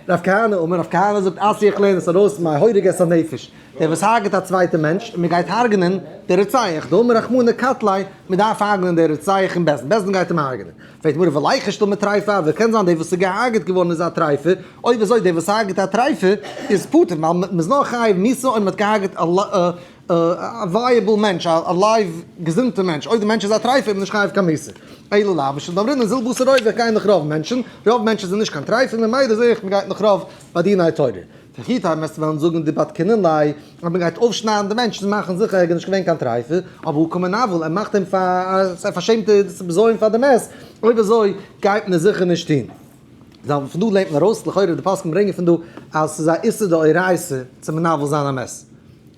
רב כהנא אמר, רב כהנא זאגט אסיא איך לערן עס ארויס מהורג את הנפש, דער וואס הרג'ט א צווייטע מענטש און מען גייט הרג'נען דער רוצח, דאמר רחמנא קטליה, מען דארף הרג'נען דער רוצח אין בית דין, בית דין גייט אים הרג'נען. פרעגט די גמרא וליחוש דילמא טריפה, ווער קען זיין דער וואס איז געהרג'עט געווארן איז א טריפה, אויב אזוי דער וואס הרג'עט א טריפה איז פטור, ווייל מען איז נאר חייב מיתה אויב מען האט געהרג'עט א viable מענטש, א live געזונטע מענטש, אויב די מענטש איז א טריפה איז מען נישט חייב קיין מיתה. אלא לאו משום דאמרינן זיל בתר רוב איך גיי נאך רוב מענטשן, רוב מענטשן זענען נישט קיין טרייפים ממילא זעה איך מ'גייט נאך רוב ביי דיני תורה. וכי תימא וועסטו וועלן זאגן דבדקינן ליה אז מ'גייט אויפשניידן די מענטש צו מאכן זיכער ער איז נישט געווען קיין טרייפה, אבער הא קא מנוול ער מאכט אים פאר א פארשעמטע בזיון פאר די מת, אויב אזוי גייט מען עס זיכער נישט טון. זאל פון דא לערנט מען ארויס, לכאורה די פוסקים ברענגען פון דא אז ס'איז א איסור דאורייתא צו מנוול זיין א מת.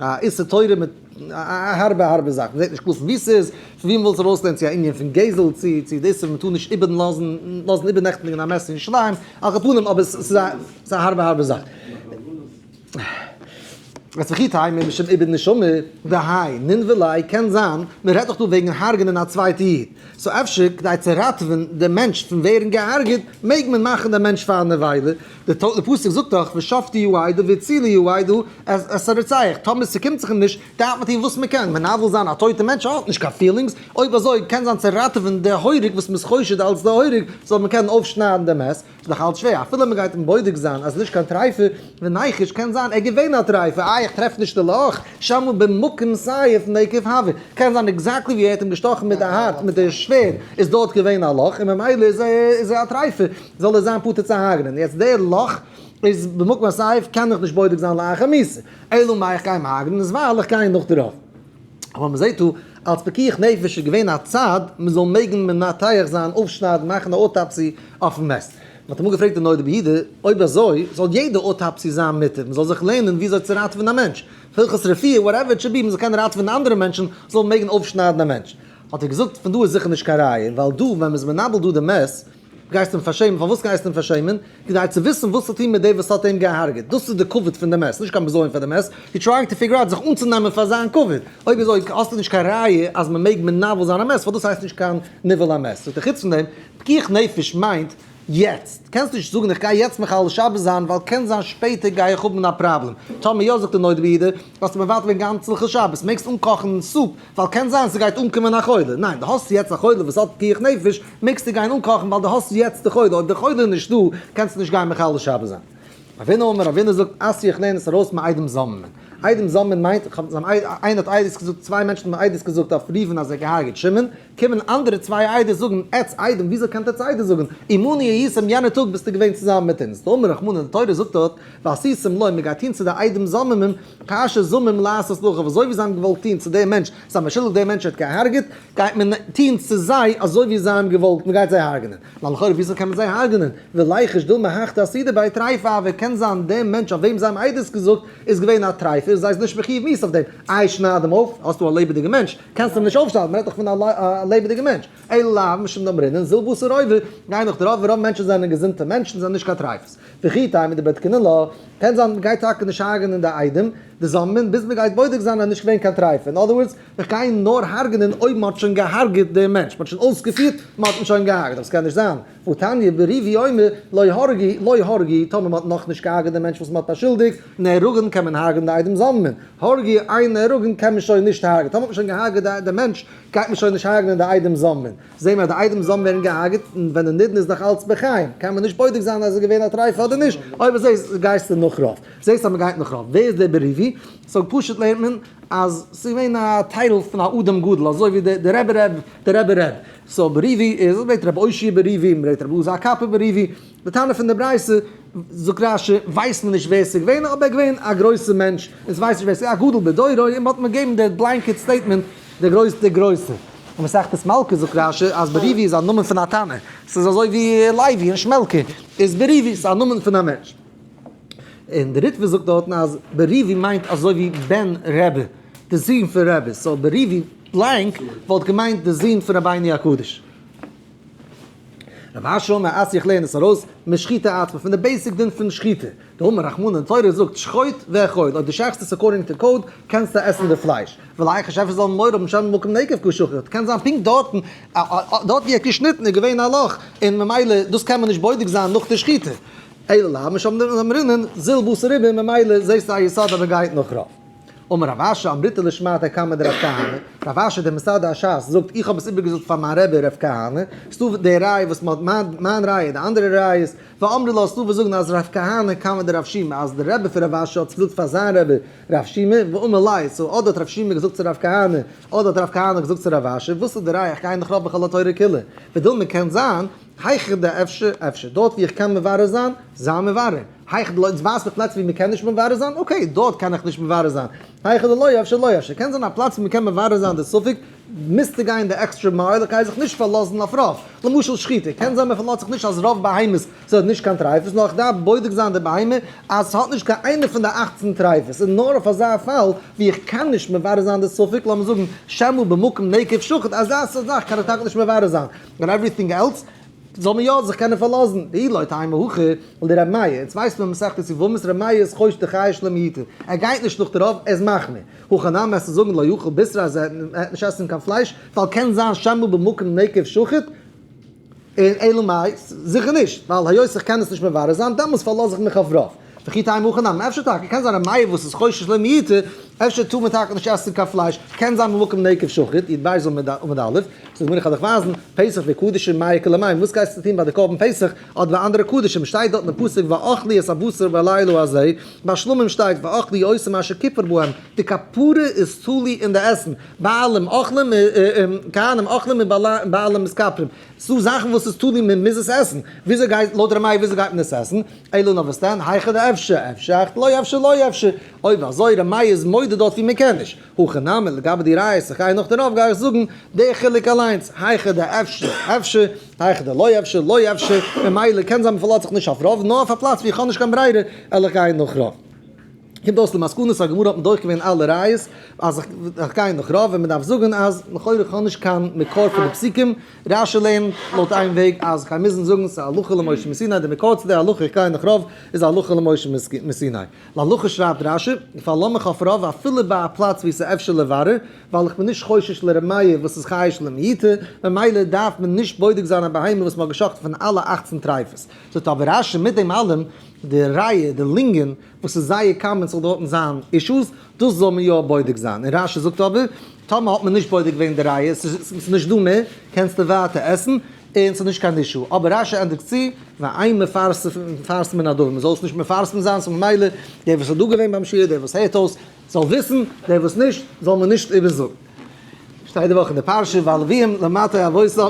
א איסור תורה מיט א הארבע הארבע זאך, מ'זעט נישט קלאר פון וואו ס'איז, פון וואו מ'וויל עס ארויסלערנען, צו א ענין פון גזל, צו צו דאס אז מ'טאר נישט איבערלאזן לאזן איבערנעכטיגן א מת אין ירושלים, על כל פנים אבער ס'איז א ס'איז א הארבע הארבע זאך. אז וכי תימא משום איבוד נשמה, דהאי נינוה ליה קען זיין, מ'רעדט דאך דא וועגן הרג'נען א צווייטע איד, so אפשר כדי צו ראטעווען דעם מענטש פון ווערן געהארגעט מעג מען מאכן דעם מענטש פאר א נבילה, די פסוק זאגט דאך ושפטו העדה והצילו העדה את הרוצח, טאמער ס'קומט זיך אים נישט דארף מען טון וואס מ'קען, מנוול זיין א טויטע מענטש האט נישט קיין feelings, אויב אזוי קען זיין צו ראטעווען די הורג וואס מ'איז חושד אלס די הורג זאל מען קענען אויפשניידן דעם מת, איז נאך אלץ שווער אפילו מ'גייט אים בודק זיין אז נישט קיין טרייפה, וניחוש קען זיין ער געווען א טרייפה, איי איך טרעף נישט די לאך, שמא במקום סייף נקב הוה, קען זיין exactly ווי ער האט אים געשטאכן מיט די הארץ מיט די שווערד איז דארט געווען א לאך און ממילא איז ער א טרייפה, זאל ער זיין פטור צו הרג'נען, יעצט דער לאך איז במקום הסייף קען איך נישט בודק זיין לאחר מיתה, אלא מאי איך גיי אים הרג'נען איז ווייל איך גיי נאך דערויף. אבער מען זעט דא אלס פיקוח נפש איז געווען א צד מען זאל מעגן מנתח זיין אויפשניידן מאכן א autopsy אויפן מת. מען האט אמאל געפרעגט די נודע ביהודה אויב אזוי זאל יעדע autopsy זיין מותר מען זאל זיך לערנען וויאזוי צו ראטעווען א מענטש, הלכות רפואה whatever it should be מען זאל קענען ראטעווען אנדערע מענטשן זאל מען מעגן אויפשניידן א מענטש. האט ער געזאגט פון דא איז זיכער נישט קיין ראיה ווייל דא ווען מען איז מנבל דא די מת גייסט אים פארשעמען, פארוואס גייסטו אים פארשעמען? כדי צו וויסן וואס צו טון מיט דעם וואס האט אים געהארגעט, דאס איז די כבוד פון די מת, נישט קיין בזיון פאר די מת, you trying to figure out זיך אנצונעמען פאר זיין כבוד, אויב אזוי האסטו נישט קיין ראיה אז מען מעג מנבל זיין א מת, ווייל דאס הייסט נישט קיין ניבול המת, זאגט ער חוץ פון דעם, פיקוח נפש מיינט יעצט, קענסט נישט זאגן איך גיי יעצט מחלל שבת זיין ווייל קען זיין שפעטער גיי איך האבן א פראבלעם, טאמער יא זאגט די נודע ביהודה, האסטו מבטל געווען גאנץ הלכות שבת, מעגסט אנקאכן soup ווייל קען זיין ס'גייט אנקומען א חולה, ניין דו האסט יעצט א חולה וואס האט פיקוח נפש, מעגסטו גיין אנקאכן ווייל דו האסט יעצט די חולה, אויב די חולה איז נישט דא קענסטו נישט גיין מחלל שבת זיין. רב הונא אמר, רב הונא זאגט אתיא איך לערן עס ארויס מעדים זוממין. עדים זוממין מיינט, איך האב איינער האט עדות געזאגט, צוויי מענטשן האבן עדות געזאגט אויף ראובן אז ער האט געהארגעט שמעון, קומען אנדערע צוויי עדות זאגן, עטץ עדים, וויאזוי קענט עטץ עדות זאגן, עמנו הייתם יענע טאג ביסטו געווען צוזאמען מיט אונז, דאמר רחמנא די תורה זאגט דארט, ועשיתם לו, מען גייט טון צו די עדים זוממים, כאשר זמם לעשות לאחיו, אזוי ווי זיי האבן געוואלט טון צו דעם מענטש, זיי האבן באשולדיגט דעם מענטש ער האט געהארגעט, גייט מען טון צו זיי אזוי ווי זיי האבן געוואלט, מען גייט זיי הרג'נען. ווייל לכאורה וויאזוי קען מען זיי הרג'נען? וליחוש דילמא הך דאסהידו ביה טריפה, ווער קען זיין דעם מענטש אויף וועם זיי האבן עדות געזאגט איז געווען א טריפה? טרייף איז, זיי נישט מחיוב מיתה אויף דעם. איי שנייד אים אויף, האסטו א לעבעדיגע מענטש, קענסט אים נישט אויפשניידן, מ'רעדט דאך פון א לעבעדיגע מענטש. אלא לאו משום דאמרינן זיל בתר רובא, גיי נאך די רוב, רוב מענטשן זענען געזונטע מענטשן, זענען נישט קיין טרייפות. וכי תימא דבדקינן לה, קען זיין מ'גייט טאקע נישט הרג'נען די עדים, די זוממין, ביז מ'גייט בודק זיין אז נישט געווען קיין טרייפה. אין other words, איך גיי נאר הרג'נען אויב מ'האט שוין געהארגעט דעם מענטש, מ'האט שוין אויסגעפירט, מ'האט אים שוין געהארגעט, אבער ס'קען נישט זיין, והתניא בריבי אומר לא הרגו לא הרגו, טאמער מ'האט נאכנישט געהארגעט דעם מענטש וואס מ'האט באשולדיגט, נהרגין קען מען הרג'נען די עדים זוממין, הרגו אין נהרגין קען מען שוין נישט הרג'ענען, טאמער האט מען שוין געהארגעט דעם מענטש גייט מען שוין נישט הרג'נען די עדים זוממין, זעהן מיר אז די עדים זוממין ווערן געהארגעט און ווען די נידון איז נאך אלץ בחיים קען מען נישט בודק זיין אז עס איז געווען א טרייפה אדער נישט, אויב אזוי גייסטו נאך רוב, זעהסט אז מ'גייט נאך רוב, ווער איז דער בריבי? so פשוט לערנט מען אז ס'איז געווען א טייטל פון א אדם גדול אזוי ווי די רבי רב די רבי רב so בריבי איז מ'ברענגט רבי אושעיא בריבי מ'ברענגט רבי אלעזר הקפר בריבי די תנא פון די ברייתא זאגט רשי ווייסט מען נישט ווער ס'איז געווען אבער ער געווען א גרויסע מענטש און ס'ווייסט נישט ווער ס'איז א גדול בדורו און מ'האט אים געגעבן די blanket statement די גרויסע די גרויסע. אין מסכת מלקות זאגט רשי אז בריבי איז א נאמען פון א תנא ס'איז אזוי ווי לוי און שמעלקע איז בריבי ס'איז א נאמען פון א מענטש. און די ריטבא זאגט דארטן אז בריבי מיינט אזוי ווי בן רבי, די זון פון רבי, so בריבי בלענק וואלט געמיינט די זון פון רבינו הקדוש. רב אשי אמר אז איך לערן עס ארויס משחיטה עצמה, פון די basic דין פון שחיטה, דאמר רחמנא די תורה זאגט שחוט ואכול, אויב דו שעכסט עס according to code קענסטו עסן די פלייש, ולא חשש זאל מען מורא האבן שמא במקום נקב קא שחיט, קען זיין פונקט דארטן דארט ווי ער האט געשניטן איז געווען א לאך און ממילא דאס קען מען נישט בודק זיין נאך די שחיטה. אלא לאו משום דאמרינן זיל בתר רובא ממילא זעסטו א יסוד אז מען גייט נאך רוב. אמר רב אשי אמריתה לשמעתיה קמיה דרב כהנא, רב אשי דער מסדר הש"ס זאגט איך האב עס איבערגעזאגט פאר מיין רבי רב כהנא, ס'דא די ראיה וואס מען האט מיין ראיה די אנדערע ראיות, ואמרי לה ס'דא וואס זאגן אז רב כהנא קמיה דרב שימי אז דער רבי פון רב אשי האט עס געזאגט פאר זיין רבי רב שימי, ואמר ליה, so אדער האט רב שימי געזאגט צו רב כהנא אדער האט רב כהנא געזאגט צו רב אשי, וואס איז די ראיה איך גיי נאך רוב בכל התורה כולה, ודילמא קען זיין היכא דאפשר, אפשר. דארט ווי איך קען מברר זיין, זיי מברר. היכא דלא, דו ווייזט מיך פלעצער ווי מ'קען נישט מברר זיין, okay, דארט קען איך נישט מברר זיין. היכא דלא אפשר, לא אפשר. קען זיין א פלאץ ווי מ'קען מברר זיין די ספק, מוזטו גיין די extra mile, איך גיי זיך נישט פארלאזן אויף רוב. למשל שחיטה, קען זיין מ'פארלאזט זיך נישט אז רוב בהמות זענען נישט קיין טרייפות, נאר איך דארף בודק זיין די בהמה אז ס'האט נישט קיין איינע פון די 18 טרייפות, און נאר אויף אזא פאל ווי איך קען נישט מברר זיין די ספק, לאמיר זאגן שמא במקום נקב שחוט, אזא סארט זאך קען איך טאקע נישט מברר זיין. און everything else זאל מען יא זיך קענען פארלאזן, דאי לא תימא הכי לר' מאיר, אונז ווייסט מען מסכת יבמות ר' מאיר איז חושש דחייש למעוטי, ער גייט נישט נאך די רוב, ער איז מחמיר, הכא נמי עס צו זאגן לא יאכל בשרא אז ער וועט נישט עסן קיין פלייש, ווייל קען זיין שמא במקום נקב שחוט, און אלא מאי, זיכער נישט, ווייל היות איך קען עס נישט מברר זיין דעמאלס פארלאז איך מיך אויף רוב. וכי תימא הכא נמי, אפשר טאקע קען זיין ר' מאיר וואס איז חושש למעוטי, אפשר טאר מען טאקע נישט עסן קיין פלייש, קען זיין במקום נקב שחוט, י"ב עמוד א', סאו מיר איך דיך ווייזן, פסח וקדשים מאי איכא למימר, וואס גייסטו טון ביי די קרבן פסח, אדער ביי אנדערע קדשים, שטייט דארט אין פסוק ואכלו את הבשר בלילה הזה, ביי שלמים שטייט ואכלו אותם אשר כיפר בהם, די כפרה איז תלוי אין די עסן, בעלים אוכלים כהנים אוכלים און בעלים מתכפרים. ס'דא זאכן וואס איז תלוי מען מוז עס עסן, וויאזוי גייט לויט ר' מאיר וויאזוי גייט מען עס עסן, אלא נאר וואס דען, היכא דאפשר אפשר היכא דלא אפשר לא אפשר, אויב אזוי ר' מאיר איז מודה דארט ווי מען קען נישט, הכא נמי לגבי די ראיות איך גיי נאך דערויף גיי איך זאגן די חילוק אליינס, היכא דאפשר אפשר, היכא דלא אפשר לא אפשר, ממילא קען זיין מען פארלאזט זיך נישט אויף רוב נאר אויף א פלאץ ווי איך האב נישט קיין ברירה וועל איך גיין נאך רוב. קומט אויס למסקנות הגמרא האט מען דורך געווען אלע ראיות אז איך גיי נאך רוב און מען דארף זאגן אז לכאורה איך האב נישט קיין מקור פון די פסוקים, רשי לערנט לויט איין וועג אז איך גיי מוזן זאגן ס'איז הלכה למשה מסיני, די מקור צו די הלכה איך גיי נאך רוב איז הלכה למשה מסיני. להלכה שרייבט רשי, איך פארלאז מיך אויף רוב אפילו ביי א פלאץ ווי ס'איז אפשר לברר, ווייל איך בין נישט חושש לר' מאיר וואס איז חייש למעוטי, ממילא דארף מען נישט בודק זיין א בהמה וואס מ'האט גע'שחט'ן פון אלע 18 טרייפות. זאגט אבער רשי מיט דעם אלעם, די ראיה, די לינגען, וואס איז זייער common ס'זאל דארטן זיין אישוס, דאס זאל מען יא בודק זיין. און רשי זאגט אבער, טאמער האט מען נישט בודק געווען די ראיה, ס'איז נישט דא מער, קענסטו ווייטער עסן, און ס'איז נישט קיין issue. אבער רשי ענדיגט צו, ואין מפרסמין הדבר, מ'זאל עס נישט מפרסם זיין, ס'איז ממילא, דער וואס איז דא געווען ביים שיעור, דער וואס הערט אויס, זאל וויסן, דער וואס נישט, זאל מען נישט איבערזאגן. שטייט די וואך אין די פרשה, והלוויים למטה אבותם,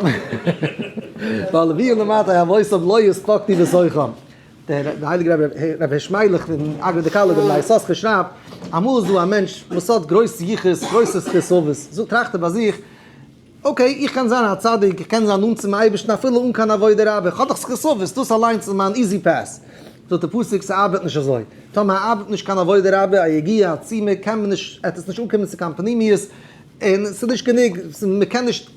והלוויים למטה אבותם לא יספקתי בתוכם. דער הייליגער רבי רבי הערש מיילעך פון אגרא דכלה דער בני יששכר שרייבט, אמאל איז דא א מענטש וואס האט גרויס יחוס, גרויסע זכות אבות, זאגט טראכט ער ביי זיך, okay, איך קען זיין א צדיק, איך קען זיין נאנט צום אייבערשטן אפילו אן קיין עבודה רבה, איך האב דאך זכות אבות, דאס אליינס איז מיין easy pass. זאגט דער פסוק ס'ארבעט נישט אזוי, טאמער ארבעט נישט קיין עבודה רבה, א יגיעה עצומה, קען מען נישט, עט עס נישט אנקומען צו קיין פנימיות, און ס'איז נישט גענוג, מ'קען נישט,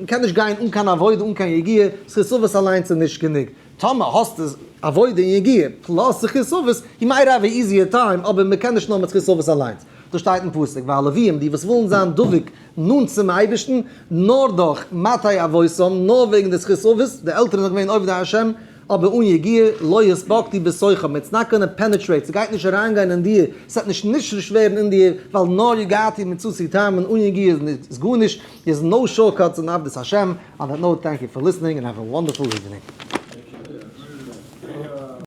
מ'קען נישט גיין אן קיין עבודה אן קיין יגיעה, זכות אבות אליינס איז נישט גענוג. טאמער האסטו עבודה און יגיעה plus זכות אבות, you might have a easier time, אבער מ'קען נישט נאר מיט זכות אבות אליינס. דאס שטייט אין פסוק, והלוויים, די וואס ווילן זיין דבוק נאנט צום אייבערשטן, נאר דורך מטה אבותם, נאר וועגן די זכות אבות, די עלטערן זענען געווען עובדי השם, אבער אן יגיעה, לא התפקדו בתוכם, it's not gonna penetrate, ס'גייט נישט אריינגיין אין דיר, ס'וועט נישט נשרש ווערן אין דיר, ווייל נאר יגעתי ומצאתי תאמין, אן יגיעה איז גארנישט, there's no shortcuts אין עבדות השם, on that note, thank you for listening and have a wonderful evening.